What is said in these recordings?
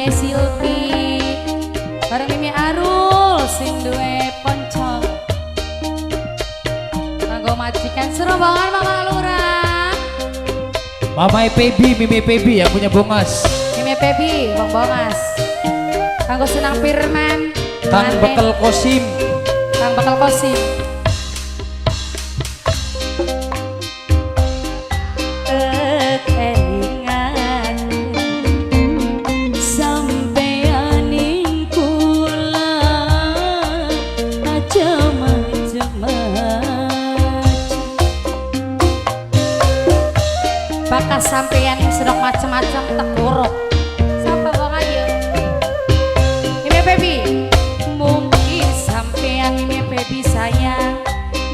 Mimi Silvi bareng Mimi Arul sing duwe poncong. Kanggo majikan serombongan Mama Lurah. Mama PB, Mimi PB yang punya bongas. Mimi Pebi, wong bongas. Kanggo Senang Firman, Kang Manten. Bekel Kosim. Kang Bekel Kosim. Kelingan sampeaning kula aja macem-macem. Bakas sampean yang sedok macem-macem tegorok. Sapa wong ayu? Mimi Pebi. Mungkin sampean Mimi Pebi sayang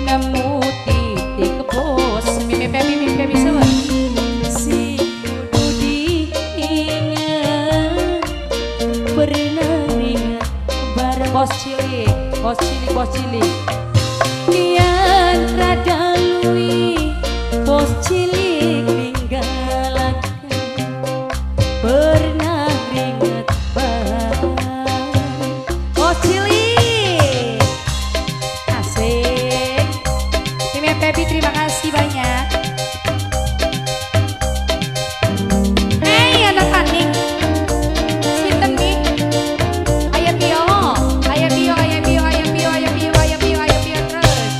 nemu titik bos. Mimi Pebi, Mimi Pebi sebut. Sing kudu diingat pernah ingat bareng. Bos cilik, bos cilik, bos cilik. Kian rada luwi bos cilik ninggalaken pernah ringet bareng. Bos cilik. Asik. Mimi Pebi terima kasih banyak. Hey, anak panik. Sinten nih? Ayah Pio, Ayah Pio, Ayah Pio, Ayah Pio, Ayah Pio, Ayah Pio, Ayah Pio terus.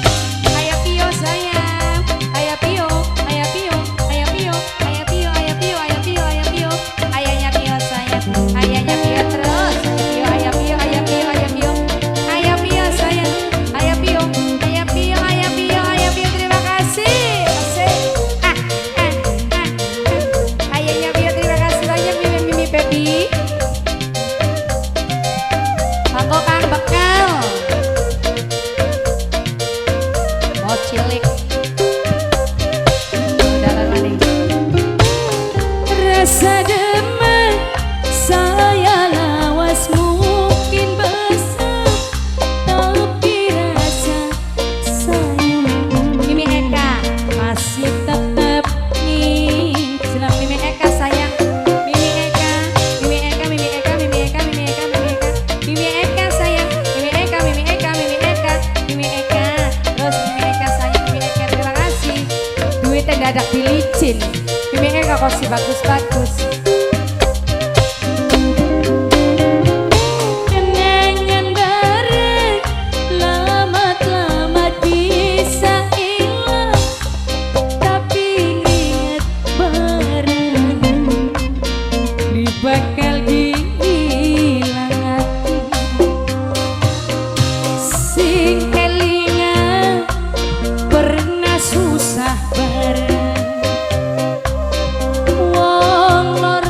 Ayah Pio sayang, Ayah Pio, Ayah Pio, Ayah Pio, Ayah Pio, Ayah Pio, Ayah Pio, Ayah Pio, Ayahnya Pio sayang, Ayahnya Pio terus. Ayah Pio, Ayah Pio, Ayah Pio, Ayah Pio, Ayah Pio sayang, Ayah Pio, Ayah Pio, Ayah Pio, Ayah Pio terima kasih. Asik. Ah, ah, ah, ah. Ayahnya Pio terima kasih banyak Mimi Mimi Pepi. Kanggo Kang Bekal. Bos cilik. Dalan maning. Rasa demen saya lawas mungkin besar tapi rasa sayang Mimi Eka. Masih tetap nih. Senang Mimi Eka sayang. Mimi Eka, Mimi Eka, Mimi Eka, Mimi Eka, Mimi Eka, Mimi Eka. Mimi Eka sayang. Mimi Eka, Mimi Eka, Mimi Eka, Mimi Eka. Terus Mimi Eka sayang, Mimi Eka terima kasih. Duitnya dadak dilicin. Mimi Eka kok sih bagus-bagus. Kenangan bareng lama-lama bisa hilang tapi ingat bareng di bakal dihilang aku sing kelingan pernah susah bareng wong loro.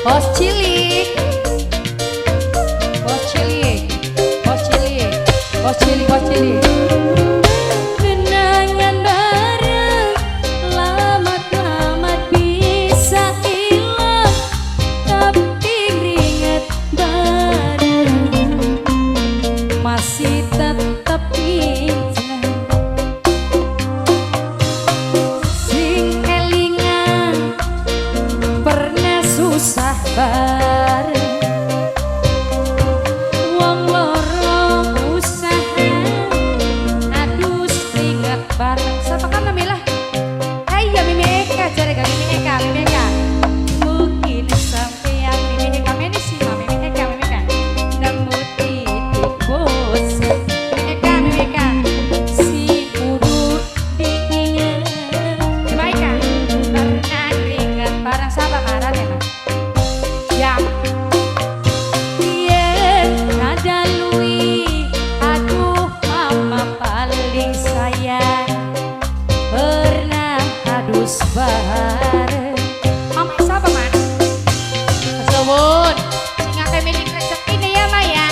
Bos cilik. Bos cilik. Bos cilik. Bos cilik, bos cilik. Kenangan bareng lamat-lamat bisa hilang, tapi ringet bareng masih tetap indah. Sing kelingan pernah susah bareng, wong loro usaha adus keringet Bareng siapa kan Mila? Eh iya Mimi Eka jare gak Mimi Eka, Mimi Eka. Mungkin sampean Mimi Eka meni sih, Ma Mimi Eka, Mimi Eka. nemu titik bosan Mimi Eka, Mimi Eka. si kudu diinget. Mimi Eka. Pernah keringet bareng siapa marah ya, Ma? Ya, Yen nada lui, aduh mama paling sayang pernah adus bareng. Mama siapa, Ma? Kesuwun. Sing akeh milik rezeki nih ya, Ma ya.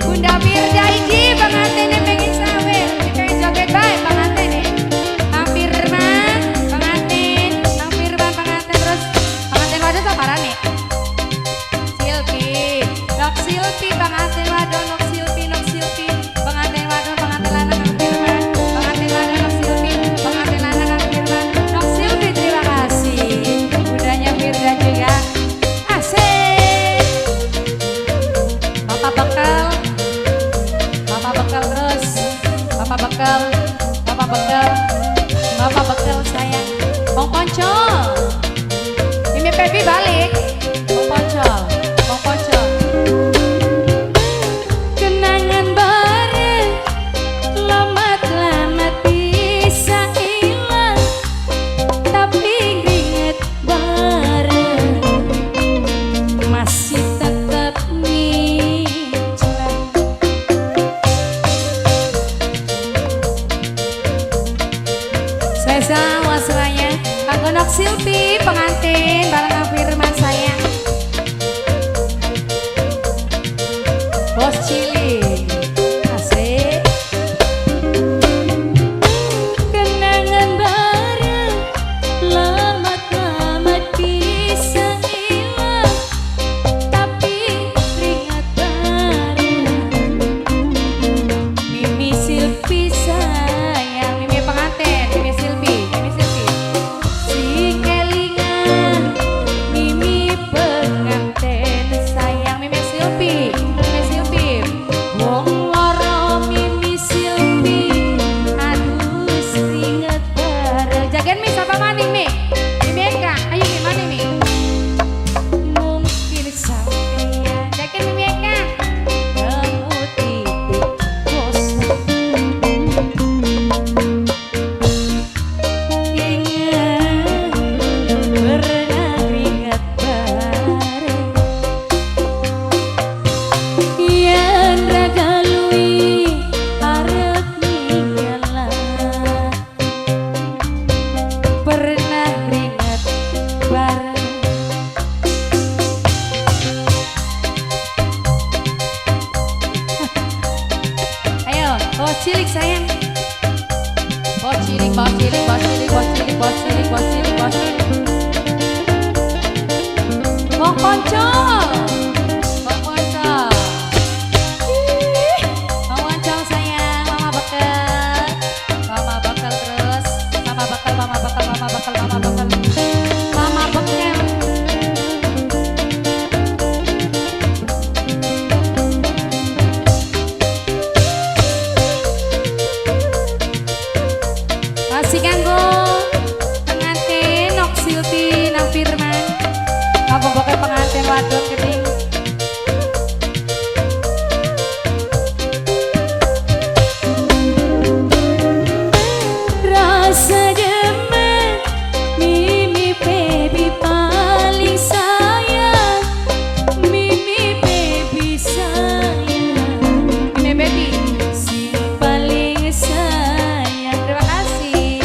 Bunda Firda iki pengantene pengen sawer, dikai joget bae pengantene. Mang Firman, pengantin, Mang Firman pengantin terus pengantin wadon sapa arane? Silpi, Nok Silpi pengantin wadon, Nok Silpi, Nok Silpi, pengantin wadon, pengantin lanang Kang Firman, pengantin wadon Nok Silpi, pengantin lanang Kang Firman, Nok Silpi terima kasih. Bundanya Firda juga. Asik. Papa bekal, Papa bekal terus, Papa bekal, Papa bekal, Papa bekal sayang. Wong Poncol, Mimi Pepi balik. Wong Poncol, Wong Poncol. Kenangan bareng lamat-lamat bisa hilang, tapi inget bareng masih tetap ngiclang. Spesial wasranya kanggo Nok Silpi pengantin bareng Kang Firman sayang. Bos cilik. Asik. Kenangan bareng lamat-lamat bisa hilang, tapi ringat bareng Mimi Silpi sayang. Mimi pengantin, Mimi Silpi, Mimi Silpi. Sing kelingan Mimi pengantin sayang. Sayang Mimi Silpi, Mimi Silpi. Wong loro Mimi Silpi adus keringet bareng. Jagan Mi sapa maning Mi? Mimi Eka, ayo Mi maning Mi. Mungkin sampean Jagan Mimi Eka. nemu titik bosan, ingat pernah keringet bareng. Yen raga luwi arep ninggalan, pernah keringet bareng. Ayo, bos cilik sayang. Bos cilik, bos cilik, bos cilik, bos cilik, bos cilik, bos cilik, bos cilik. Wong Poncol. Wong Poncol. Ih, Wong Poncol sayang, Mama bekal. Mama bekal terus. Mama bekal, mama bekal, mama bekal, mama bekal. Mama bekal. Masih kanggo pengantin Nok Silpi nang Firman. Apa pokoknya pengantin wadon keting. Rasa demen Mimi baby paling sayang, Mimi baby sayang, Mimi baby. sing paling sayang. Terima kasih.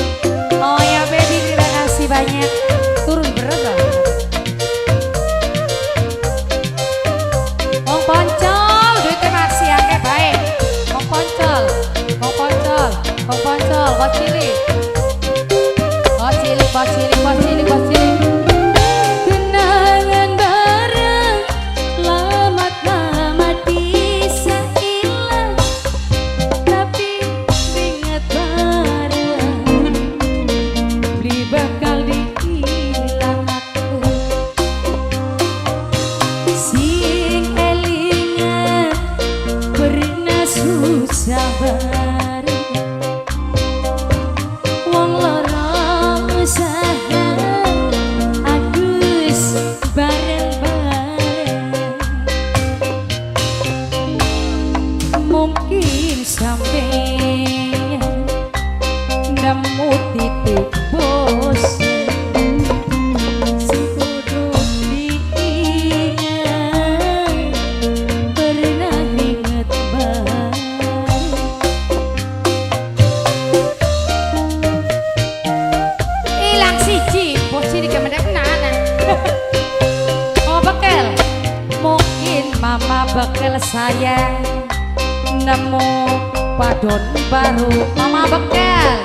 Nemu titik bosen sing kudu diingat, pernah inget bareng. Ilang siji, bos ini kemana nana. Oh bekel, Mungkin mama bekel sayang nemu padon baru. Mama bekel.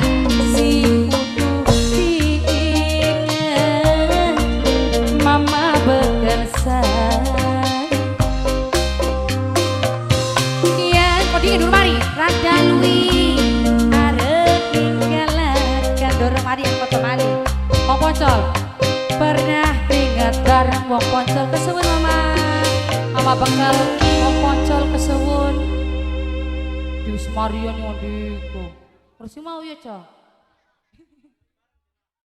Si kudu diingat, mama bekel sayang. Iya, kok dingin dulu mari. Rada luwi arep ninggalaken Dorong mari yang foto mari. Wong Poncol. Pernah ingat bareng wong Poncol, kesuwun mama. Mama bekel, wong Poncol kesuwun. Di Semarion yang ndiko. Kursi mau ya, Cok.